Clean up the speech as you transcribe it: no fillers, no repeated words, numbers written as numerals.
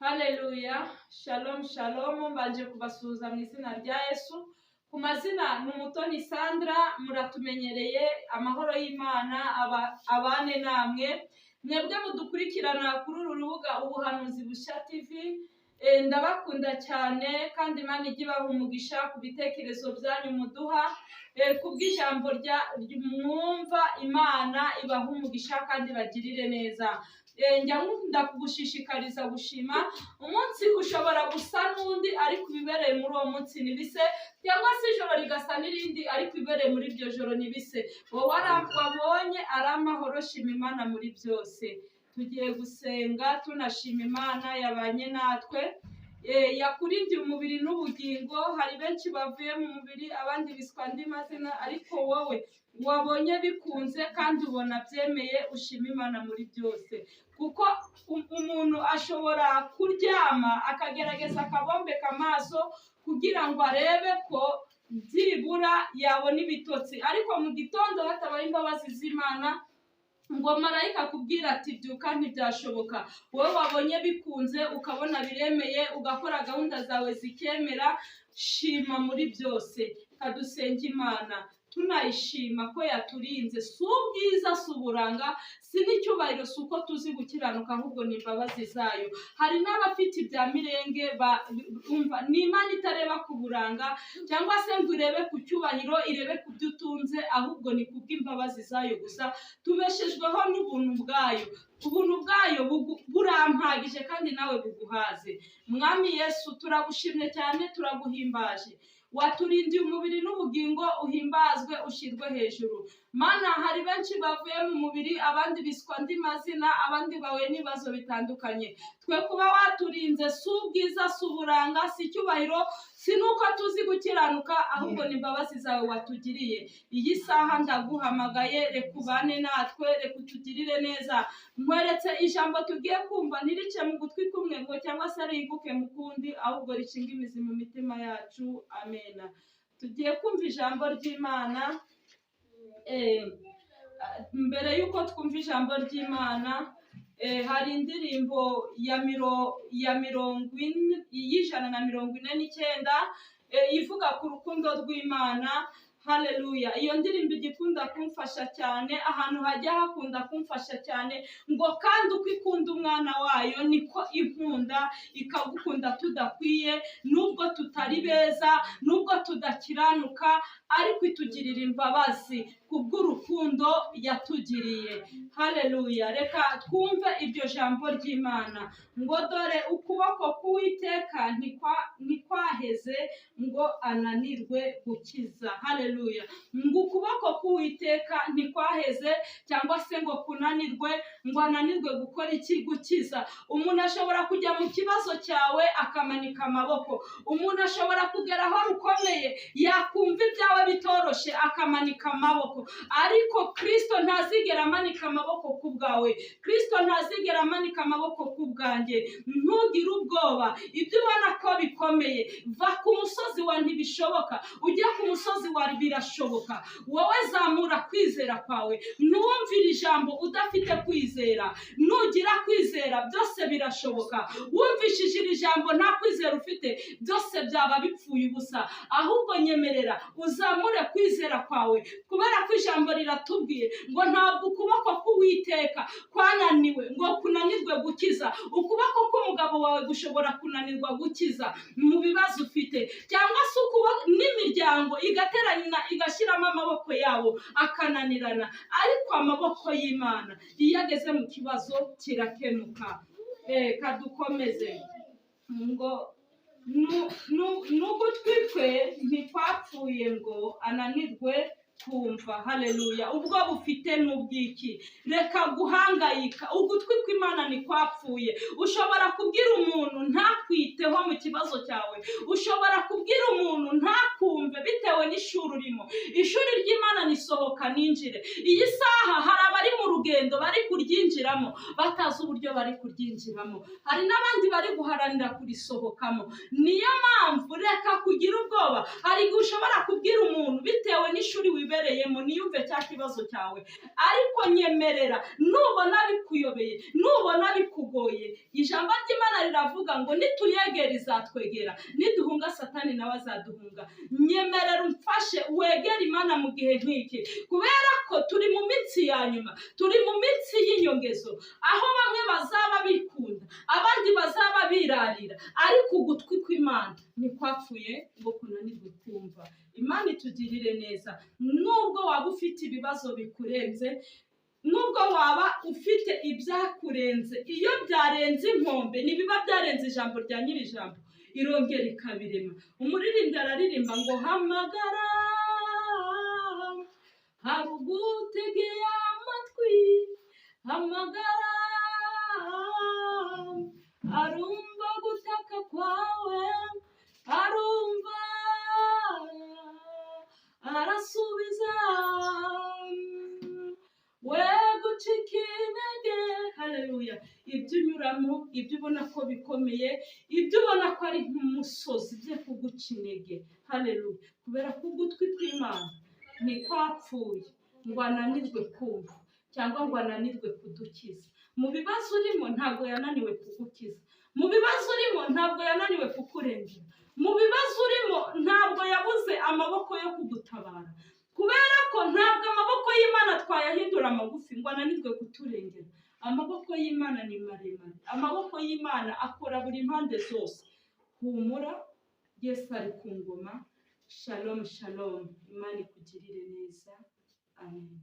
Haleluya, shalom shalom, mbanje kubasuhuza mu izina rya Yesu. Ku mazina ni Umutoni Sandra, muratumenyereye. Amahoro y'Imana abane namwe. Mwebwe mudukurikirana kuri uru rubuga Ubuhanuzi Bushya TV, ndabakunda cyane kandi Imana ijye ibaha umugisha ku bitekerezo byanyu muduha, ku bw'ijambo mwumva. Imana ibaha umugisha kandi bagirire neza. Njya nkunda kugushishikariza gushima. Umunsi ushobora gusa n'undi, ariko ibibereye muri uwo munsi ntibise, cyangwa se ijoro rigasa n'irindi, ariko ibibereye muri iryo joro ntibise. Wowe wabonye ari amahoro, shima Imana muri byose. Tugiye gusenga tunashima Imana yabanye natwe, yakurindiye umubiri n'ubugingo. Hari benshi bavuye mu mubiri, abandi biswa andi mazina, ariko wowe wabonye bikunze kandi ubona byemeye, ushima Imana muri byose, kuko umuntu ashobora kuryama akagerageza akabombeka amaso kugira ngo arebe ko byibura yabona ibitotsi, ariko mu gitondo hatabaye imbabazi z'Imana ngo marayika akubwira ati "Byuka", ntibyashoboka. Wowe wabonye bikunze, ukabona biremeye, ugakora gahunda zawe zikemera, shima muri byose. Kadusenga Imana tunayishima ko yaturinze. Si ubwiza, si uburanga, si n'icyubahiro, si uko tuzi gukiranuka, ahubwo ni imbabazi zayo. Hari n'abafite ibya mirenge bumva ni Imana itareba ku buranga cyangwa se ngo irebe ku cyubahiro, irebe ku byo utunze, ahubwo ni kubw'imbabazi zayo gusa. Tubeshejweho n'ubuntu bwayo. Ubuntu bwayo burampagije kandi nawe buguhaze. Mwami Yesu, turagushimye cyane, turaguhimbaje. Waturindiye umubiri n'ubugingo, uhimbazwe, ushyirwe hejuru. Mana, hari benshi bavuye mu mubiri, abandi biswa andi mazina, abandi bahuye n'ibibazo bitandukanye. Twe kuba waturinze si ubwiza, si uburanga, si icyubahiro, si n'uko tuzi gukiranuka, ahubwo ni imbabazi zawe watugiriye. Iyi saha ndaguhamagaye, reka ubane natwe, reka utugirire neza. Nkweretse ijambo tugiye kumva, ntirice mu gutwi kumwe ngo cyangwa se rihinguke mu kundi, ahubwo rishinga imizi mu mitima yacu. Amena. Tugiye kumva ijambo ry'Imana. Mbere y'uko twumva ijambo ry'Imana, hari indirimbo ya 40, y'149, ivuga ku rukundo rw'Imana. Haleluya! Iyo ndirimbo ijya ikunda kumfasha cyane, ahantu hajya hakunda kumfasha cyane, ngo kandi uko ikunda umwana wayo niko inkunda, ikagukunda tudakwiye, nubwo tutari beza, nubwo tudakiranuka, ariko itugirira imbabazi kubw'urukundo yatugiriye. Haleluya! Reka twumve iryo jambo ry'Imana ngo dore ukuboko k'Uwiteka ntikwaheze ngo ananirwe gukiza. Haleluya! Ngo ukuboko k'Uwiteka ntikwaheze cyangwa se ngo kunanirwe, ngo ananirwe gukora iki? Gukiza. Umuntu ashobora kujya mu kibazo cyawe akamanika amaboko. Umuntu ashobora kugera aho rukomeye, yakumva ibyawe bitoroshe, akamanika amaboko, ariko Kristo ntazigera amanika amaboko ku bwawe. Kristo ntazigera amanika amaboko ku bwanjye. Ntugire ubwoba. Ibyo ubona ko bikomeye, va ku musozi wa ntibishoboka ujye ku musozi wa birashoboka. Wowe zamura kwizera kwawe. Ntiwumvire ijambo udafite kwizera. Nugira kwizera, byose birashoboka. Wumvishije iri jambo nta kwizera ufite, byose byaba bipfuye ubusa. Ahubwo nyemerera uzamure kwizera kwawe, kubera ko ijambo riratubwiye ngo ntabwo ukuboko k'Uwiteka kwananiwe ngo kunanirwe gukiza. Ukuboko k'umugabo wawe gushobora kunanirwa gukiza mu bibazo ufite, cyangwa se ukuboko n'imiryango igaterana igashyiramo amaboko yabo akananirana, ariko amaboko y'Imana iyo ageze mu kibazo kirakemuka. Kadukomeze ngo n'ugutwi kwe ntikwapfuye ngo ananirwe kumva. Haleluya! Ubwo bufite n'ubwiki? Reka guhangayika. Ugutwi kw'Imana ntikwapfuye. Ushobora kubwira umuntu ntakwiteho mu kibazo cyawe, ushobora kubwira umuntu ntakumve bitewe n'ishuri urimo. Ishuri ry'Imana nisohoka ninjire. Iyi saha hari abari mu rugendo bari kuryinjiramo batazi uburyo bari kuryinjiramo, hari n'abandi bari guharanira kurisohokamo. Niyo mpamvu reka kugira ubwoba. Hari igihe ushobora kubwira umuntu bitewe n'ishuri wibereyemo niyumve cya kibazo cyawe, ariko nyemerera, nubona bikuyobeye, nubona bikugoye, ijambo ry'Imana ry'Imana riravuga ngo nituyegera izatwegera, niduhunga Satani nawe azaduhunga. Nyemerera umfashe wegere Imana mu gihe nk'iki, kubera ko turi mu minsi ya nyuma, turi mu minsi y'inyongezo, aho bamwe bazaba bikunda, abandi bazaba birarira, ariko ugutwi kw'Imana ntikwapfuye ngo kunanirwe kumva. Imana itugirire neza. Nubwo waba ufite ibibazo bikurenze, nubwo waba ufite ibyakurenze, iyo byarenze inkombe ntibiba byarenze ijambo rya nyir'ijambo, irongera ikabirema. Umuririmbyi araririmba ngo hamagara, hari ugutegeye amatwi, hamagara, arumva gutaka kwawe, arumva, arasubiza, we gucika intege. Haleluya! Ibyo unyuramo, ibyo ubona ko bikomeye, ibyo ubona ko ari nk'umusozi, bye kuguca intege. Haleluya! Kubera ko ugutwi kw'Imana ntikwapfuye ngo ananirwe kumva cyangwa ngo ananirwe kudukiza. Mu bibazo urimo ntabwo yananiwe kugukiza, mu bibazo urimo ntabwo yananiwe kukurengera, mu bibazo urimo ntabwo yabuze amaboko yo kugutabara, kubera ko ntabwo amaboko y'Imana twayahindura magufi ngo ananirwe kuturengera. Amaboko y'Imana ni maremare, amaboko y'Imana akora buri mpande zose. Humura, Yesu ari ku ngoma. Shalom, shalom. Imana ikugirire neza. Amen.